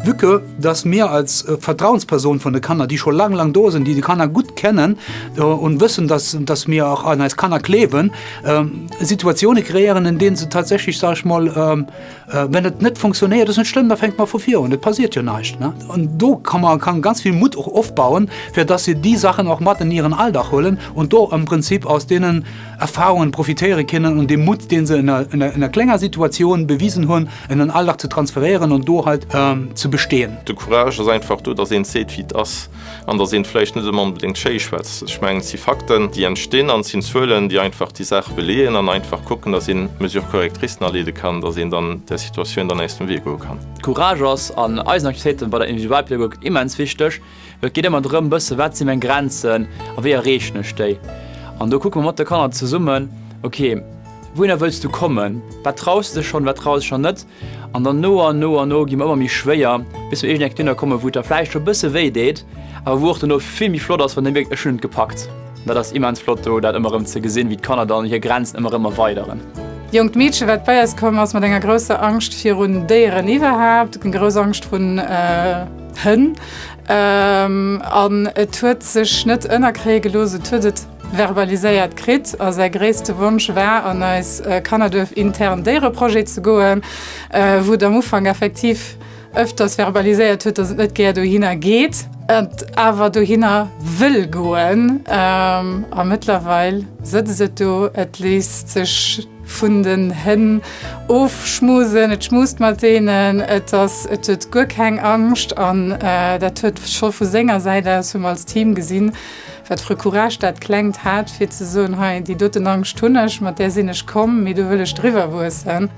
Vue que dass mir als Vertrauensperson vun de Kanner, déi scho lang, lang do sinn, déi de Kanner gutt kennen und wëssen, dass, dass mir och an eis Kanner klewen, Situatioune kreéieren, in deenen se tatsächlich, sag ech mol, wenn et net funktionéiert, ass net schlëmm, da fänke mer vu vir un, et passiert jo näischt. An do kann man kann ganz vill Mut och ofbauen, fir dass se déi Sachen och mat in ihren Alldag huelen und do am Prinzip aus deenen Erfahrungen profitéiere kënnen und dem Mut, deen se in einer, in einer klenger Situatioun bewiesen hunn, in den Alldag ze transferéieren und do halt ze bestehen. De Courage ass einfach do, dass een seet, wéi et ass an dass een vläicht net ëmmer onbedéngt schéi schwätzt. Ech mengen, et si Fakten, déi entstinn an et sinn Zuelen, déi einfach déi Saach beleeën an einfach kucken, dass een Mesures correctrices aleede kann, dass een dann där Situatioun dann aus dem Wee goe kann. Courage ass an eisen Aktivitéiten bei der Individualpädagogik immens wichteg. Et geet ëmmer drëm, bësse wat si meng Grenzen a wéi erreechen ech déi. An do kucke mer mat de Kanner zesummen, ok, wouhinner wëlls du kommen, wat traus de dech schonn, wat traus de dech nach net. An dann no an no an no gi mer ëmmer méi schwéier, bis mer iergendeng dohinner kommen, wou et da vläicht scho bësse wéi deet, awer wou och dono vill méi flott ass, wann ee mierkt, ech hunn et gepackt. An dat ass immens flott do, dat ëmmer erëm ze gesinn, wéi d'Kanner dann hir Grenzen ëmmer erëm erweideren. Jonkt Meedche wat bei eis komm ass mat enger grousser Angscht virun Déieren iwwerhaapt, grouss Angscht vrun Hënn. An et huet sech net ënnerkréie gelooss, et huet et verbaliséiert kritt. A säi gréisste Wonsch war, an eis Kannerduerf intern Déiereprojet ze goen, wou et am Ufank effektiv ëfters verbaliséiert huet, datt et net gär dohinner geet, et awer dohinner wëll goen. A mëttlerweil sëtzt et do, et léisst sech Vun den Hënn ofschmusen, et schmust mat deenen, et ass, et huet guer keng Angscht an dat huet scho vu senger Säit aus, hu mer als Team gesinn, wat fir e Courage dat Klengt hat, fir ze soen, hei déi doten Angscht hunn ech, mat där sinn ech komm, mee do wëll ech driwwer wuessen.